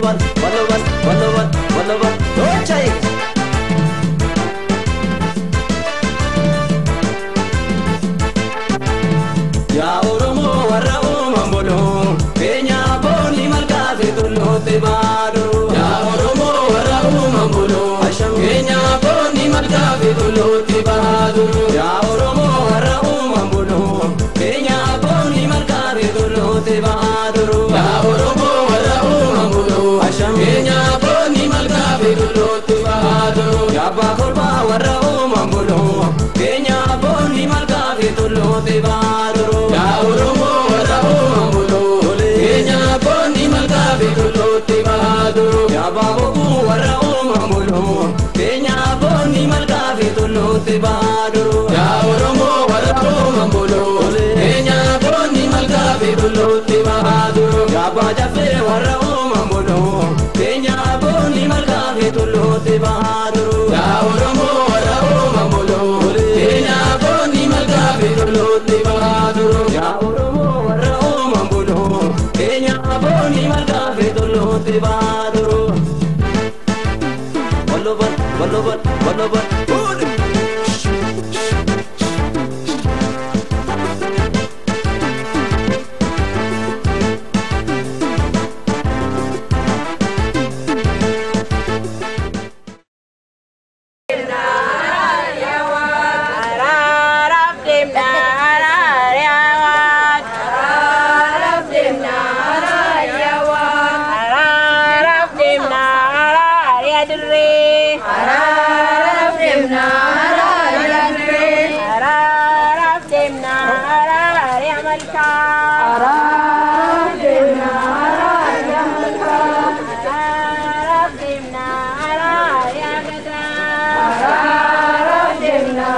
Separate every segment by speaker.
Speaker 1: Walloban, walloban, walloban, walloban, tolchai. Ya Oromo warra uuman buluu, keenya boonni malkaa fi tulluutti baadu. Ya Oromo warra uuman buluu, keenya boonni malkaa fi tulluutti baadu. Ya Oromo warra uuman buluu, keenya boonni malkaa fi tulluutti baadu. Ya Oromo warra uuman buluu, keenya boonni malkaa fi tulluutti baadu. Ya abbaa korbaa warra uuman buluu, keenya boonni malkaa fi tulluutti baadu. Ya Oromo warra uuman buluu, keenya boonni malkaa fi tulluutti baadu. Ya abbaa bokkuu warra uuman buluu, keenya boonni malkaa fi tulluutti baadu. Ya Oromo warra uuman buluu, keenya boonni malkaa fi tulluutti baadu. Ya abbaa jaffee warra uuman buluu, keenya boonni malkaa fi tulluutti baadu. Ya Oromo warra uuman buluu, keenya boonni malkaa fi tulluutti baadu. Ya Oromo warra uuman buluu, keenya boonni malkaa fi tulluutti baadu. Walloban, walloban, walloban, fuudhi.
Speaker 2: Araaraaf deemna araariyaawaa. Araaraaf deemna araariyaawaa. Araaraaf deemna araariyaa dirree. Araaraaf deemna araariyaa dirree. Araaraaf deemna araariyaa malkaa. Araaraaf deemna araariyaa malkaa. Araaraaf deemna araariyaa gadaa. Araaraaf deemna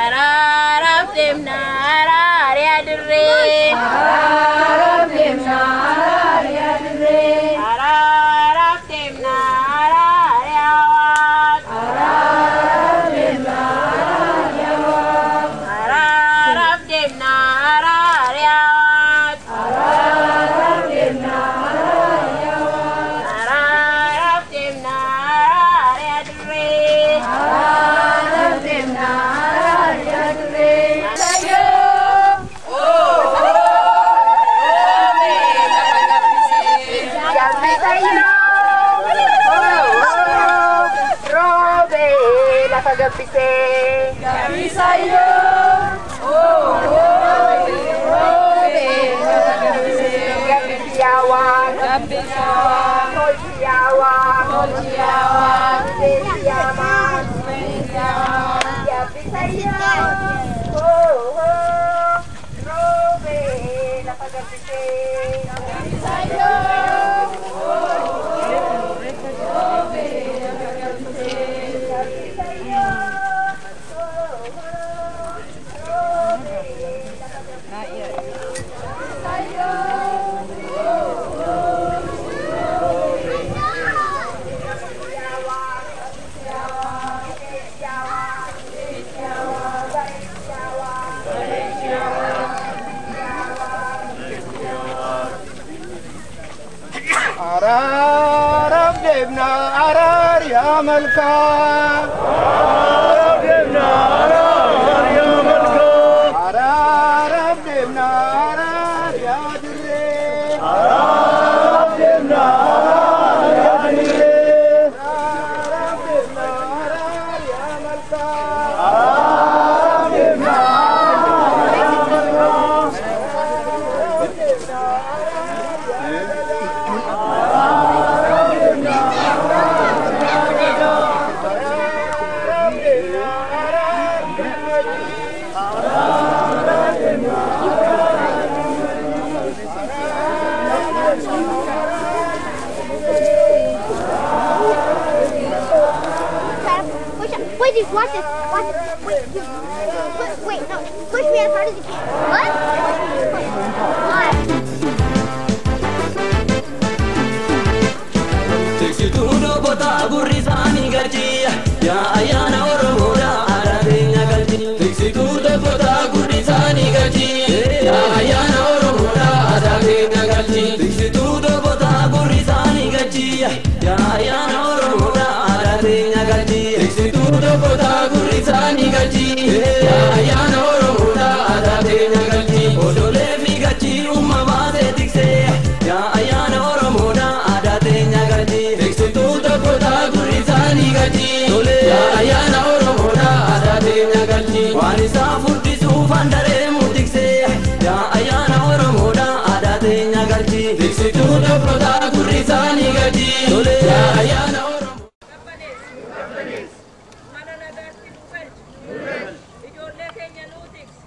Speaker 2: araaraaf deemna araariyaa dirree. Araaraaf deemna araariyaa dirree. Araaraaf deemna araariyaa waaq. Araaraaf deemna araariyaa waaq. Araaraaf deemna araariyaa waaq. Araaraaf deemna araariyaa waaq. Araaraaf deemna araariyaa dirree. Araaraaf deemna araariyaa dirree.
Speaker 3: Roobee lafa gabbisee. Gabbisiyaawaa. Tolchiyaawaa. Seesiyaawaa. Gabbisayyoo. Roobee lafa gabbisee.
Speaker 4: Araaraaf deemna araariyaa malkaa. Araaraaf deemna araariyaa malkaa. Araaraaf deemna araariyaa dirree. Araaraaf deemna araariyaa dirree. Araaraaf deemna araariyaa malkaa. Araaraaf deemna araariyaa malkaa. Araaraaf deemna araariyaa gadaa.
Speaker 5: Push up. Wait, dude, watch this. Watch this. Wait, dude. Wait, no. Push me as hard as you can. What? Push me. Why?
Speaker 1: Tiksituu dhoobota gurri isaanii galchi. Yaa ayyaana Oromoodha araabeenya galchi. Tiksituu dhoobota gurri isaanii galchi. Yaa ayyaana Oromoodha. Yaa ayyaana Oromoodha aadaa teenya galchi. Tiksituu tokko ta'a gurri isaanii galchi. Yaa ayyaana Oromoodha aadaa teenya galchi. Odolee fi gachi uumamaa see tiksee. Yaa ayyaana Oromoodha aadaa teenya galchi. Tiksituu tokko ta'a gurri isaanii galchi. Yaa ayyaana Oromoodha aadaa teenya galchi. Waan isaa furdisuuf handaree murtiksee. Yaa ayyaana Oromoodha aadaa teenya galchi. Tiksituu tokko ta'a gurri isaanii galchi. Yaa ayyaana Oromoo.
Speaker 3: Mana nagaatti nu galchi. Ijoollee keenya nuu tiksi.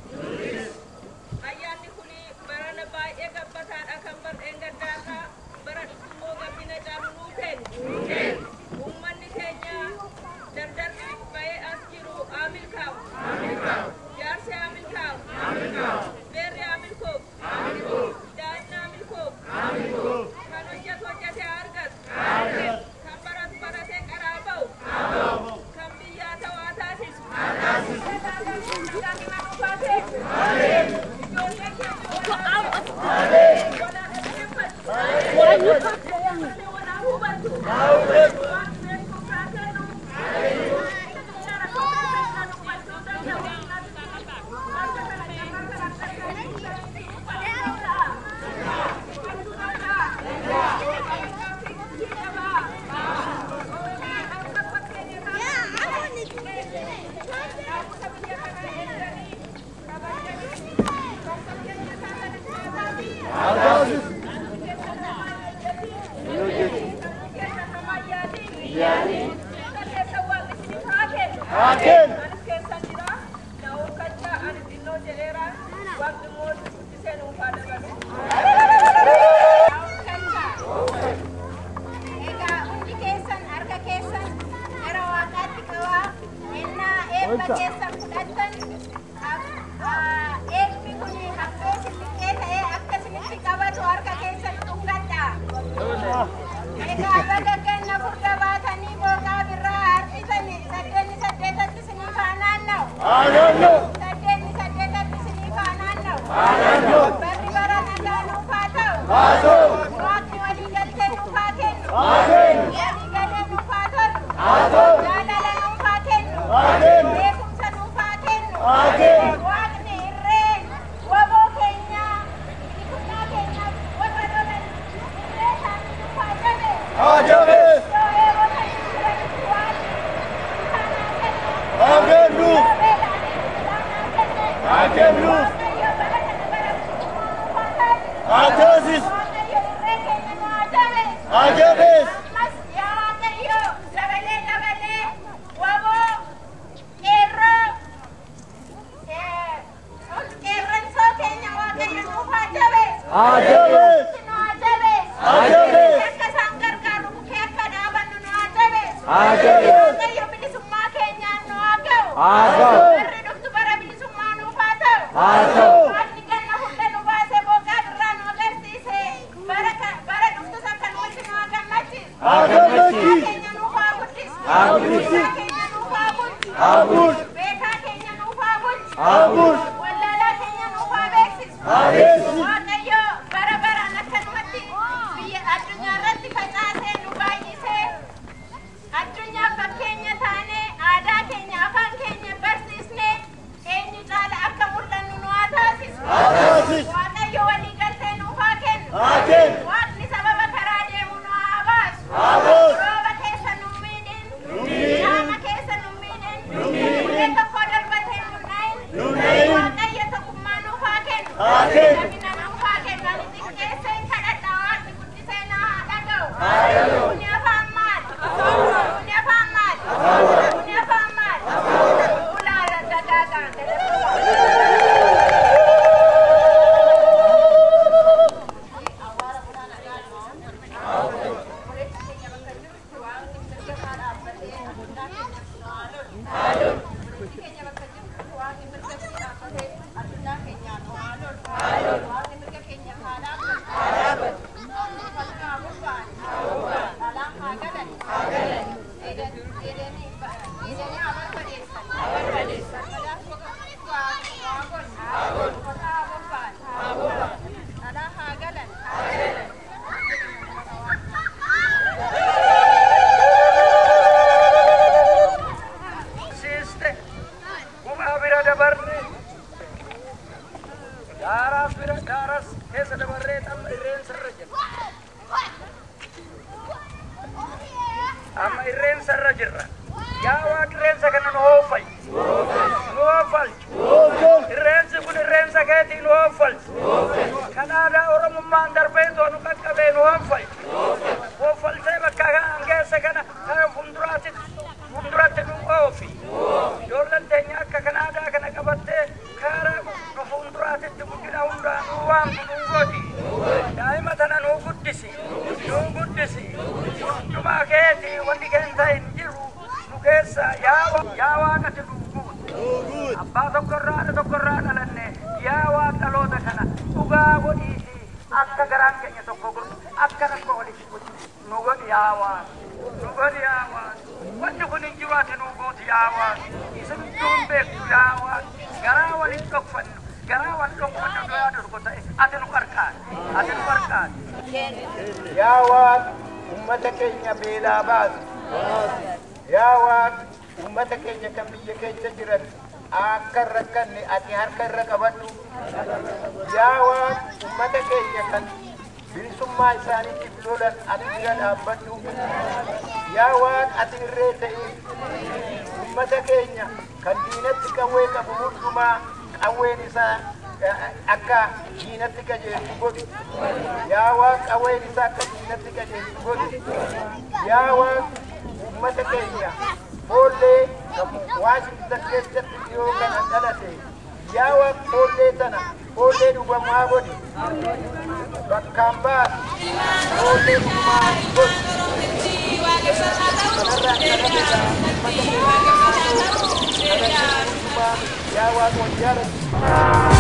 Speaker 3: Ayyaanni kun barana baay'ee gabbataadha kan bar'een gaddaarraa bara dhufummoo gabbina caalu nuu kennu. Uummanni keenya dardarri ba'ee as jiru haa milkaa'u. Jaarsi haa milkaa'u. Beerri haa milkoofu. Daa'imni haa milkoofu. Kan hojjetu hojjetee haa argatu. Kan baratu baratee karaa ba'u. Kan biyyaa ta'u haa taasisu. Ijoollee keenya walaa dhaggeeffatu. Walaa hubatu. Waan beekumsa haa kennu.
Speaker 5: Yeah, I want to do it.
Speaker 2: Egaa hundi keessan harka keessan gara waaqaatti qabaa. Innaa eebba keessan fudhattan eebbi kun haphee silliqee ta'ee akka isinitti qabatu harka keessan dhungadha. Egaa baga ganna furda baatanii booqaa birraa harkisanii saddeetni saddeetatti isiniif haa naanna'u. Saddeetni saddeetatti isiniif haa naanna'u. Barri bara nagaa nuuf haa ta'u. Waaqni walii galtee nuuf haa kennu. Walii galee nuuf haa tolu. Jaalala nuuf haa kennu. Beekumsa nuuf haa kennu. Waaqni irree waboo keenyaa bilisummaa keenyaaf warra lolan irree isaanii nuuf haa jabeessu. Iddoo eegotanii jiranitti waaqni isaan haa kennu. Iddoo beela'anitti midhaan haa kennu. Waaqayyo bara kana bara bilisummaa nuuf haa taasisu. Waaqayyo irree keenya nu haa jabeessu. Ammas yaa Waaqayyo dabalee dabalee waboo qeerroo qeerransoo keenya Waaqayyo nuuf haa jabeessu. Nu haa jabeessu. Akka isaan gargaaru bukkee akka dhaabannu nu haa jabeessu. Waaqayyo bilisummaa keenyaan nu haa ga'u. Barri dhuftu bara bilisummaa nuuf haa ta'u. Waaqni ganna hunda nu baasee booqaa birraa nu agarsiise. Bara dhuftus akkanumatti nu haa gammachiisu. Beekaa keenya nuuf haa guddisu. Beekaa keenya nuuf haa bulchu. Beekaa keenya nuuf haa bulchu. Wallaalaa keenya nuuf haa beeksisu. Waaqayyo bara baraan akkanumatti biyya addunyaa irratti facaasee nu baay'isee addunyaaf fakkeenya taanee aadaa keenya afaan keenya barsiisnee eenyu caala akka mul'annu nu haa taasisu. Waaqayyo walii galtee nuuf haa kennu. Waaqni sababa karaa deemu nu haa baasu. Rooba keessa nu miidhin. Qaama keessa nu miidhin. Ulee tokko darbatee nu na'in. Waaqayyo tokkummaa nuuf haa kennu.
Speaker 6: Daaraa bira daaras keessa dabarree amma irreensarra jirra. Amma irreensarra jirra. Yaa Waaq, irreensa kana nu hoofalchi. Nu hoofalchi. Irreensi kun irreensa keetii nu hoofalchi. Kan aadaa Oromummaan darbee too nu qaqqabee nu hoofalchi. Hoofaltee bakka hangeessa kana kara fuulduraatti fuulduratti nu oofi. Ijoolleen teenya akka kan aadaa kana qabattee karaa nu fuulduraatitti guddina hundaa nu waamtu nu godhi. Daa'ima tana nu guddisi. Nu guddisi. Hundumaa keetii wanni keenta hin jiru nu keessa yaa Waaqati nu guutu. Abbaa tokkorraa haadha tokkorraa dhalanne, yaa Waaq, dhaloota kana dhugaa godhiiti akka garaan keenya tokko godhu, akka rakkoo walitti godhu nu godhi, yaa Waaq. Nu godhi, yaa Waaq. Wanni kun hin jiru, ati nu guuti, yaa Waaq. Isin hunduu beektu, yaa Waaq. Garaa waliin dhokfannu, garaa wal dhokfannu nu yaadu tokko ta'e, ati nu qarqaari. Ati nu qarqaari.
Speaker 4: Yaa Waaq, ummata keenya beelaa baasi. Yaa Waaq, ummata keenya kan biyya keessa jiran akka hin rakkanne ati harka irra qabadhu. Yaa Waaq, ummata keenya kan bilisummaa isaaniitiif lolan ati bira dhaabbadhu. Yaa Waaq, ati irree ta'iif. Ummata keenya kan diinatti qawwee qabu hundumaa qawween isaa akka diinatti qajeelchu godhi. Yaa Waaq, qawween isaa akka diinatti qajeelchu godhi. Yaa Waaq, ummata keenya foollee Waashingtan keessatti dhiyoo kana dhalate. Yaa Waaq, foollee tana foollee dhugamaa godhi. Bakkaan baasi, foollee dhugumaa godhi. Kanarraa kana beekaa ummata keenya hundumaa, yaa Waaq, wal jaalatu.